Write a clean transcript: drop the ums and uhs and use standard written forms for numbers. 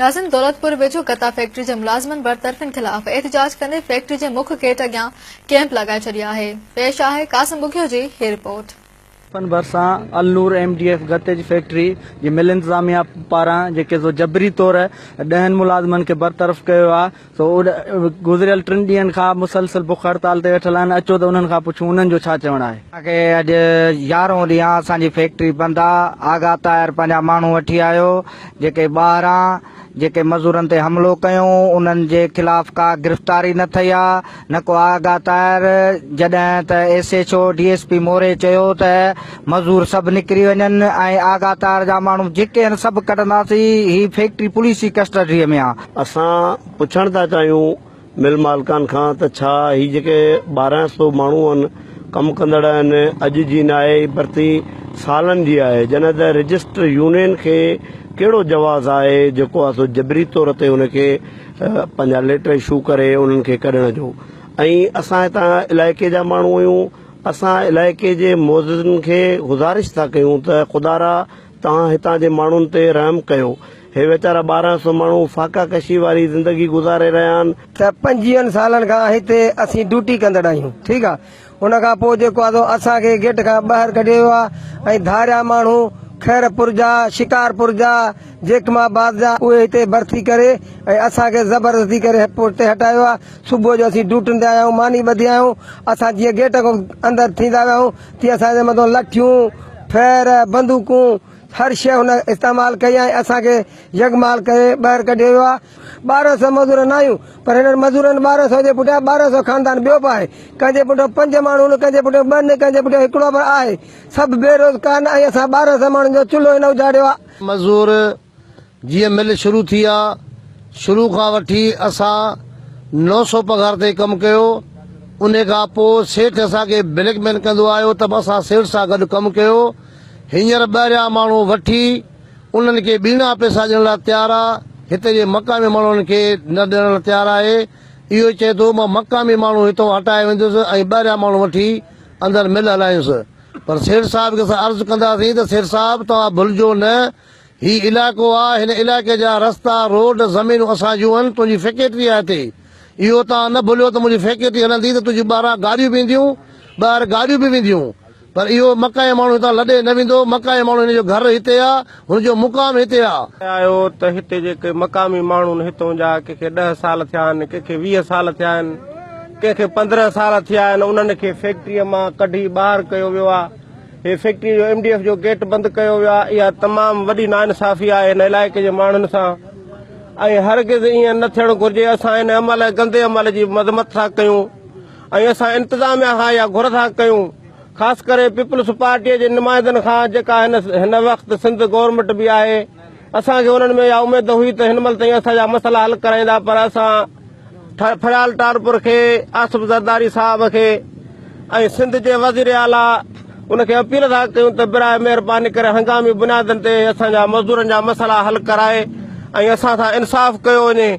ناظرين دولتپور ويجهو گتا فيڪٽري جي ملازمن برطرفين خلاف احتجاج ڪندي فيڪٽري جي مک گيٽ اڳيان ڪئمپ لڳائي ڇڏي آهي. پيش آهي قاسم ٻگهيو جي هي رپورٽ. پن ڀرسان النور ايم ڊي ايف گتي جي فيڪٽري جي مل انتظاميا پاران جيڪي سو جبري طور ڏهن ملازمن کي برطرف ڪيو ويو آهي سو گذريل ٽن ڏينهن کان مسلسل بک هڙتال تي ويٺل آهن اچو ته انهن کان پڇون انهن جو ڇا چوڻ آهي. اسان کي اڄ يارهون ڏينهن آ اسان جي فيڪٽري بند آ آغا طاهر پنهنجا ماڻهو وٺي آيو جيڪي ٻاهران جيڪي مزورن تي حملو ڪيو انهن جي خلاف ڪا گرفتاري نه ٿئي آ نه ڪو آغا طاهر جڏهن ته S H O D S P Mori چيو ته مزور سڀ نڪري وڃن ۽ آغا طاهر جا ماڻهو جيڪي آهن سڀ ڪڍنداسين هي فيڪٽري پوليس جي ڪسٽڊي ۾ آ. اسان پڇڻ ٿا چاهيون مل مالڪان کان ته ڇا هي جيڪي 12 سو ماڻهو آهن ڪم ڪندڙ آهن اڄ جي ناهي هي ڀرتي سالن جي آهي جڏهن ته رجسٽر يونين کي ڪهڙو جواز آهي جيڪو آهي سو جبري طور تي ان کي پنهنجا ليٽر اشو ڪري انهن کي ڪڍڻ جو ۽ اسان هتان علائقي جا ماڻهو آهيون اسان علائقي جي معززن کي گذارش ٿا ڪيون ته خدارا توهان هتان جي ماڻهن تي رحم ڪيو. هي ويچارا 12 سو ماڻهو فاقا ڪشي واري زندگي گذاري رهيا آهن. ته پنجويهن سالن کان هتي اسين ڊيوٽي ڪندڙ آهيون ٺيڪ آ ان کان پوء جيڪو آ سو اسان کي گيٽ کان ٻاهر ڪڍيو ويو آ ۽ ڌاريا ماڻهو خيرپور جا شڪارپور جا جيڪم آباد جا اهي هتي ڀرتي ڪري ۽ اسان کي زبردستي ڪري پوئتي هٽايو آ صبح جو اسين ڊيوٽين تي آيا آهيون ماني ٻڌي آيا آهيون اسان جيئن گيٽ کان اندر ٿيندا ويا آهيون تيئن اسان جي مٿان لٺيون ڦير بندوقون هر شيء هن استعمال ڪئي ۽ اسان کي يغمال ڪري ٻاهر ڪڍيو ويو آهي. 12 سو مزور نه آهيون پر هنن مزورن 12 سو جي پٺيان 12 سو خاندان ٻيو به آهي. ڪنهن جي پٺيان پنج ماڻهو آهن، ڪنهن جي پٺيان ٻه آهن، ڪنهن جي پٺيان هڪڙو به آهي. سڀ بيروزگار آهن ۽ اسان 12 سو ماڻهن جو چلهو هن اجاڙيو آهي. مزور جيئن مل شروع ٿي آ، شروع کان وٺي اسان 900 پگهار تي ڪم ڪيو، انهي کان پوء سيٺ اسان کي بليڪ ميل ڪندو آيو ته به اسان سيٺ سان گڏ ڪم ڪيو، هينئر ٻاهريان ماڻهو وٺي انهن کي ٻيڻا پئسا ڏيڻ لاء تيار آ، هتي جي مقامي ماڻهن کي نه ڏيڻ لاء تيار آهي، اهو چئي ٿو مان مقامي ماڻهو هتان هٽائي ويندس ۽ ٻاهريان ماڻهو وٺي اندر مل هلائينس، پر سيٺ صاحب کي اسان عرض ڪنداسين ته سيٺ صاحب توهان ڀلجو نه، هي علائقو آ، هن علائقي جا رستا، روڊ، زمينون اسان جون آهن، تنهنجي فيڪٽري آهي هتي. اهو توهان نه ڀليو ته منهنجي فيڪٽري هلندي ته تنهنجي ٻاهران گاڏيون به اينديون، ٻاهر گاڏيون به وينديون. پر اهو مڪاني ماڻهو هتان لڏي نه ويندو، مڪاني ماڻهو هن جو گهر هتي آ، هن جو مقام هتي آ. آيو ته هتي جيڪي مقامي ماڻهو آهن هتون جا ڪنهن کي ڏهه سال ٿيا آهن، ڪنهن کي 20 سال ٿيا آهن، ڪنهن کي 15 سال ٿيا آهن، انهن کي فيڪٽريء مان ڪڍي ٻاهر ڪيو ويو آ. هي فيڪٽري جو ايم ڊي ايف جو گيٽ بند ڪيو ويو آهي اها تمام وڏي ناانصافي آهي هن علائقي جي ماڻهن سان ۽ هرگز ائين نه ٿيڻ گهرجي اسان ان عمل گندي عمل جي مذمت ٿا ڪيون ۽ اسان انتظاميا کان اها گهر ٿا ڪيون خاص ڪري پيپلز پارٽي جي نمائندن کان جيڪا هن هن وقت سنڌ گورنمينٽ به آهي اسان کي انهن ۾ اها اميد هئي ته هن مهل تائين اسان جا مسئلا حل ڪرائيندا پر اسان فريال ٽالپر کي، آصف زرداري صاحب کي ۽ سنڌ جي وزير اعليٰ ان کي اپيل ٿا ڪيون ته براء مهرباني ڪري هنگامي بنيادن تي اسان جا مزدورن جا مسئلا حل ڪرائي ۽ اسان سان انصاف ڪيو وڃي.